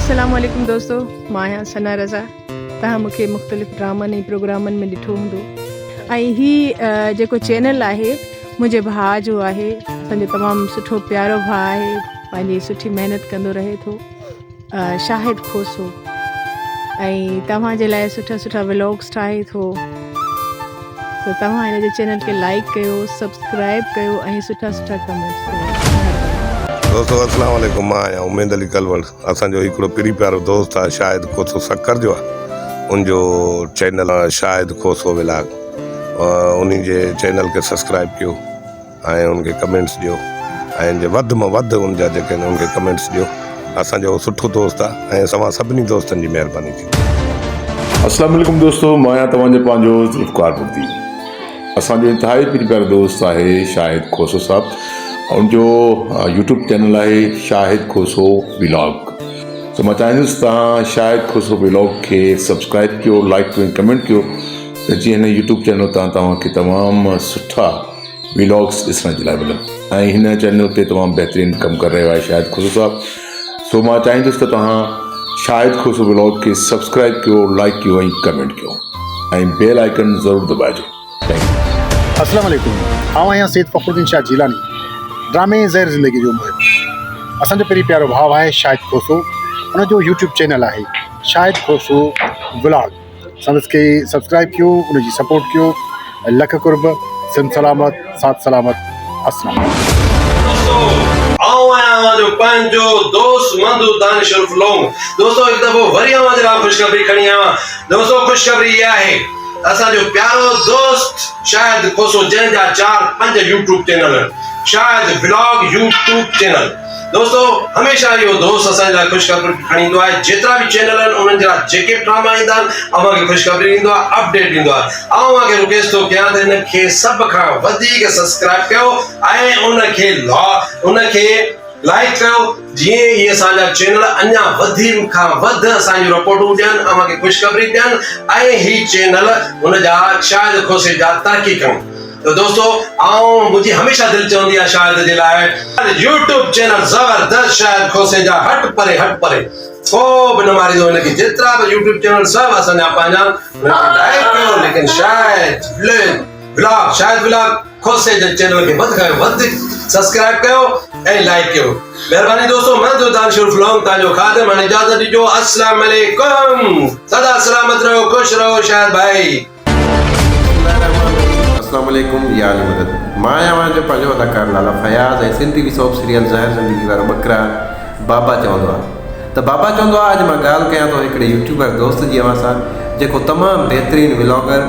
السلام عليڪم دوستو مان آهيان ثنا رضا توهان مون کي مختلف ڊرامن ۽ پروگرامن ۾ ڏٺو هوندو ۽ هي جيڪو چينل آهي منهنجي ڀاء جو آهي اسان جو تمام سٺو پيارو ڀاء آهي پنهنجي سٺي محنت ڪندو رهي ٿو شاهد کوسو ۽ توهان جي لاء سٺا سٺا ولاگس ٺاهي ٿو ته توهان هن جي چينل کي لائيڪ ڪيو سبسڪرائب ڪيو ۽ سٺا سٺا ڪمينٽس ڪيو مهرباني. دوستو اسلام عليڪم مان آهيان اميد علي ڪلوڙ اسان جو هڪڙو پري پيارو دوست آهي شاهد کوسو سکر جو آهي ان جو چينل آهي شاهد کوسو ولاگ انهي جي چينل کي سبسڪرائب ڪيو ۽ ان کي ڪمينٽس ڏيو ۽ ان جي وڌ مان وڌ ان جا جيڪي آهن ان کي ڪمينٽس ڏيو اسان جو سٺو دوست آهي ۽ اوهان سڀني دوستن جي مهرباني ٿيندي. اسلام عليڪم دوستو مان آهيان توهان جو پنهنجو ذوالفقار بڙدي اسان جو انتهائي پري پيارو دوست آهي شاهد کوسو صاحب ان جو يوٽيوب چينل آهي شاهد کوسو ولاگ سو مان چاهيندس توهان شاهد کوسو ولاگ کي سبسڪرائب ڪيو لائڪ ڪيو ۽ ڪمينٽ ڪيو ته جيئن هن يوٽيوب چينل تان توهان کي تمام سٺا ويلاگس ڏسڻ جي لاء ملن ۽ هن چينل تي تمام بهترين ڪم ڪري رهيو آهي شاهد کوسو صاحب سو مان چاهيندس ته توهان شاهد کوسو ولاگ کي سبسڪرائب ڪيو لائڪ ڪيو ۽ ڪمينٽ ڪيو ۽ بيل آئيڪن ضرور دٻائجو thank you. اسلام عليڪم آئون آهيان سيد فخرالدين شاهه جيلاني ڊرامي زهر زندگي جو محب اسان جو پرين پيارو ڀاء آهي شاهد کوسو ان جو يوٽيوب چينل آهي شاهد کوسو ولاگ سندس کي سبسڪرائب ڪيو ان جي سپورٽ ڪيو لک قرب سنڌ سلامت ساٿ سلامت اسلام عليڪم. دوستو آئون آهيان اوهان جو پنهنجو دوست مندو دانش عرف لونگ دوستو هڪ دفعو وري اوهان جي لاء خوشخبري کڻي آيو آهيان دوستو خوشخبري اها آهي ته اسان جو پيارو دوست شاهد کوسو جنهن جا 4 5 يوٽيوب چينل آهن شاهد ولاگ يوٽيوب چينل دوستو هميشه اهو دوست اسان جي لاء خوشخبري کڻي ايندو آهي جيترا به چينل آهن انهن جا جيڪي به ڊراما ايندا آهن اوهان کي خوشخبري ڏيندو آهي اپڊيٽ ڏيندو آهي آئون اوهان کي رڪويسٽ ٿو ڪيان ته ان کي سڀ کان وڌيڪ سبسڪرائب ڪيو ۽ ان کي لا ان کي لائڪ ڪيو جيئن اهي اسان جا چينل اڃا وڌي کان وڌ اسان جون رپورٽون ڏين اوهان کي خوشخبري ڏين ۽ هي چينل ان جا شاهد کوسي جا ترقي ڪن ته دوستو آئون منهنجي هميشه دل چوندي آ شاهد جي لاء يوٽيوب چينل زبردست شاهد کوسي جا هٽ پري هٽ پري ڪو به نه ماريندو هن کي جيترا به يوٽيوب چينل سڀ اسان جا پنهنجا هن کي لائڪ ڪيو ليڪن شاهد ولاگ شاهد ولاگ کوسي جي چينل کي وڌ کان وڌ سبسڪرائب ڪيو ۽ لائڪ ڪيو مهرباني دوستو مان تو دانش عرف لونگ تان جو خادم هاڻي اجازت ڏجو السلام عليڪم سدا سلامت رهو خوش رهو شاهد ڀائي. بسم الله الرحمٰن الرحيم اسلام عليڪم يا علي مدد مان آهيان اوهان جو پنهنجو اداڪار Lala Fayaz ۽ Sindh T V soap serial زهر زندگي وارو ٻڪرار بابا چوندو آ ته بابا چوندو آ اڄ مان ڳالهه ڪيان ٿو هڪڙي يوٽيوبر دوست جي اوهان سان جيڪو تمام بهترين ولاگر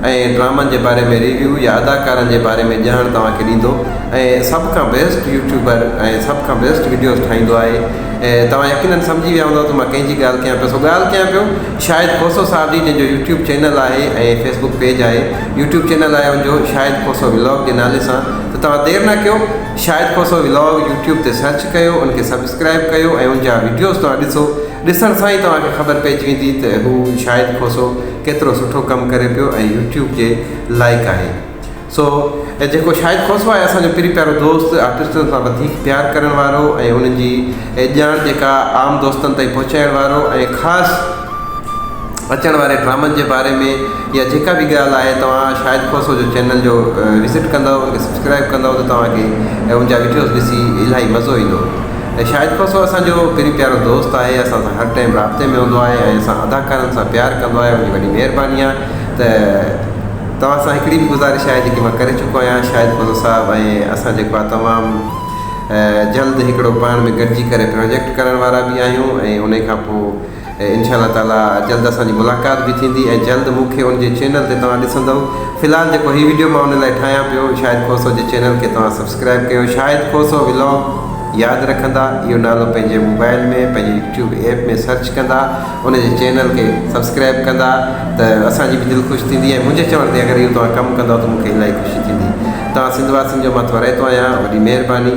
۽ ڊرامن جي باري ۾ ريويو يا اداڪارن جي باري ۾ ڄاڻ توهان کي ڏيندو ۽ سڀ کان بيسٽ يوٽيوبر ۽ سڀ کان بيسٽ وڊيوز ٺاهيندو آهي توهان يقينن سمجهي ويا هوندؤ ته مان ڪنهن جي ڳالهه ڪيان پيو سو ڳالهه ڪيان پيو شاهد کوسو صاحب جي جنهن جو يوٽيوب چينل آهي ۽ فيسبوڪ پيج آهي يوٽيوب چينل آهي ان جو شاهد کوسو ولاگ جي نالي سان ته توهان دير نه ڪيو شاهد کوسو ولاگ يوٽيوب تي سرچ ڪيو ان کي سبسڪرائب ڪيو ۽ ان جا وڊيوز توهان ڏسو ڏسڻ سان ئي توهان کي خبر پئجي ويندي ته هو شاهد کوسو ڪيترو سٺو ڪم ڪري پيو ۽ يوٽيوب جي لائق آهي. سو جيڪو شاهد کوسو آهي اسان جو پرين پيارو دوست آرٽسٽن سان وڌيڪ پيار ڪرڻ وارو ۽ انهن جي ڄاڻ جيڪا عام دوستن تائين پهچائڻ وارو ۽ خاص اچڻ واري ڊرامن جي باري ۾ يا جيڪا به ڳالهه آهي توهان شاهد کوسو جو چينل جو وزٽ ڪندؤ ان کي سبسڪرائب ڪندؤ ته توهان کي ان جا وڊيوز ڏسي الاهي مزو ايندو ۽ شاهد کوسو اسان جو پرين پيارو دوست آهي اسان سان هر ٽائيم رابطي ۾ هوندو آهي ۽ اسان اداڪارن سان پيار ڪندو آهي ان جي وڏي مهرباني آهي ته توهان سان هڪڙي به گذارش آهي جيڪي مان ڪري چڪو آهيان شاهد کوسو صاحب ۽ اسان جيڪو آهي تمام جلد هڪڙو پاڻ ۾ گڏجي ڪري پروجيڪٽ ڪرڻ وارا به آهيون ۽ انهي کان پوء انشاء الله تعالي جلد اسان جي ملاقات به ٿيندي ۽ جلد مون کي ان جي چينل تي توهان ڏسندؤ في الحال جيڪو هي وڊيو مان ان لاء ٺاهيان پيو شاهد کوسو جي چينل کي توهان سبسڪرائب ڪيو شاهد کوسو ولاگ ياد رکندا اهو نالو پنهنجي موبائل ۾ پنهنجي يوٽيوب ايپ ۾ سرچ ڪندا ان جي چينل کي سبسڪرائب ڪندا ته اسان جي به دل خوش ٿيندي ۽ منهنجي چوڻ تي اگر اهو توهان ڪم ڪندؤ ته مون کي الاهي خوشي ٿيندي توهان سنڌ واسين جو مان ٿورائتو آهيان وڏي مهرباني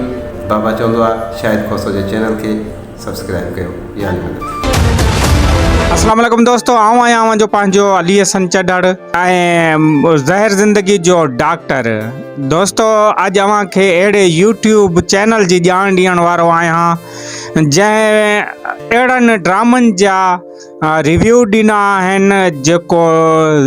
بابا چوندو آ شاهد کوسو جي چينل کي سبسڪرائب ڪيو يا علي مدد. اسلام عليڪم دوستو آئون آهيان اوهان جو پنهنجو علي حسن چڍڙ ۽ زهر زندگي جو ڊاڪٽر دوستو اڄ اوهان کي اهڙي يوٽيوب چينل جي ڄاڻ ڏيڻ وارو آهيان جنهن اهڙن ڊرامن جا ريويو ڏنا آهن جيڪو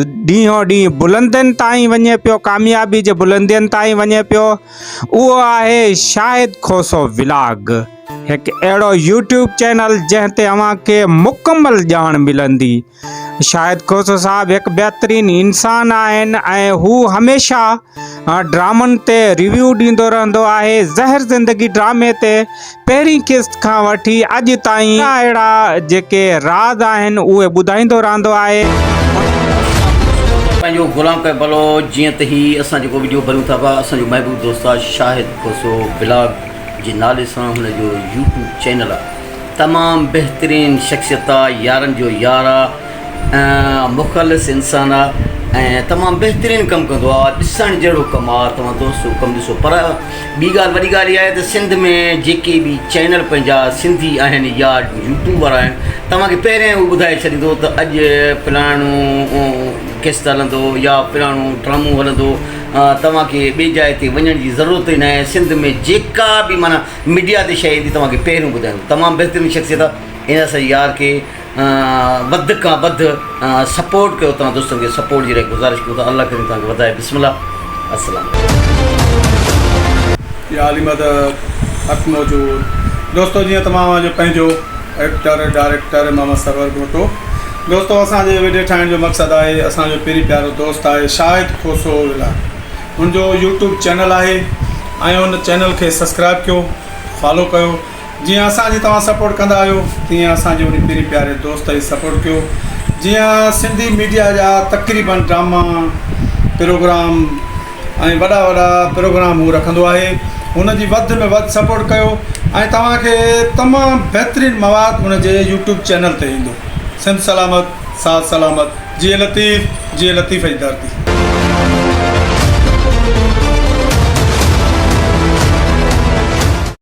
ڏينهون ڏينهن بلندين تائين وڃي پيو ڪاميابي جي بلندين تائين وڃي پيو اهو آهي شاهد کوسو ولاگ هڪ اهڙو يوٽيوب چينل جنهن تي اوهان کي مڪمل ڄاڻ ملندي. شاهد کوسو صاحب هڪ بهترين انسان آهن ۽ هو هميشه ڊرامن تي ريويو ڏيندو رهندو آهي زهر زندگي ڊرامي تي پهرين قسط کان وٺي اڄ تائين اهڙا جيڪي راز آهن اهي ٻڌائيندو رهندو آهي. پنهنجو غلام ڪيو بلوچ جيئن ته هي اسان جيڪو وڊيو ڀريون ٿا پيا اسان جو محبوب دوست آ شاهد کوسو بلاگ جي نالي سان هن جو يوٽيوب چينل آ تمام بهترين شخصيت آ يارن جو يار آ مخلص انسان آ ۽ تمام بهترين ڪم ڪندو آ ڏسڻ جهڙو ڪم آ توهان دوست ڪم ڏسو پر ٻي ڳالهه وڏي ڳالهه اها آهي ته سنڌ ۾ جيڪي به چينل پنهنجا سنڌي آهن يا يوٽيوبر آهن توهان کي پهريان اهو ٻڌائي ڇڏيندو ته اڄ فلاڻو قسط هلندو يا فلاڻو ڊرامو هلندو توهان کي ٻي جاء تي وڃڻ جي ضرورت ئي ناهي سنڌ ۾ جيڪا به معنيٰ ميڊيا تي شيء ايندي توهان کي پهريون ٻڌائيندو تمام بهترين شخصيت آهي ان اسان جي يار کي وڌ کان وڌ سپورٽ ڪيو توهان دوستن کي سپورٽ جي لاء گذارش ڪيون ٿا الله ڪريم توهان کي وڌائي بسم الله السلام يا علي مدد حق موجود دوستو جيئن ته مان اوهان جو پنهنجو ايڪٽر ڊائريڪٽر محمد سرور گهوٽو دوستو اسان جي وڊيو ٺاهڻ جو مقصد آهي اسان جو پرين پيارو دوست آهي شاهد کوسو ولاگ هن جو يوٽيوب چينل آهي ۽ ان چينل کي سبسڪرائب ڪيو فالو ڪيو جيئن اسان جي توهان سپورٽ ڪندا آهيو تيئن اسان جي ان پرين پياري دوست جي سپورٽ ڪيو جيئن سنڌي ميڊيا جا تقريبن ڊراما پروگرام ۽ وڏا وڏا پروگرام هو رکندو آهي هن جي وڌ ۾ وڌ سپورٽ ڪيو ۽ توهان کي تمام بهترين مواد ان جي يوٽيوب چينل تي ايندو سنڌ سلامت ساٿ سلامت جيئي لطيف جيئي لطيف جي ڌرتي.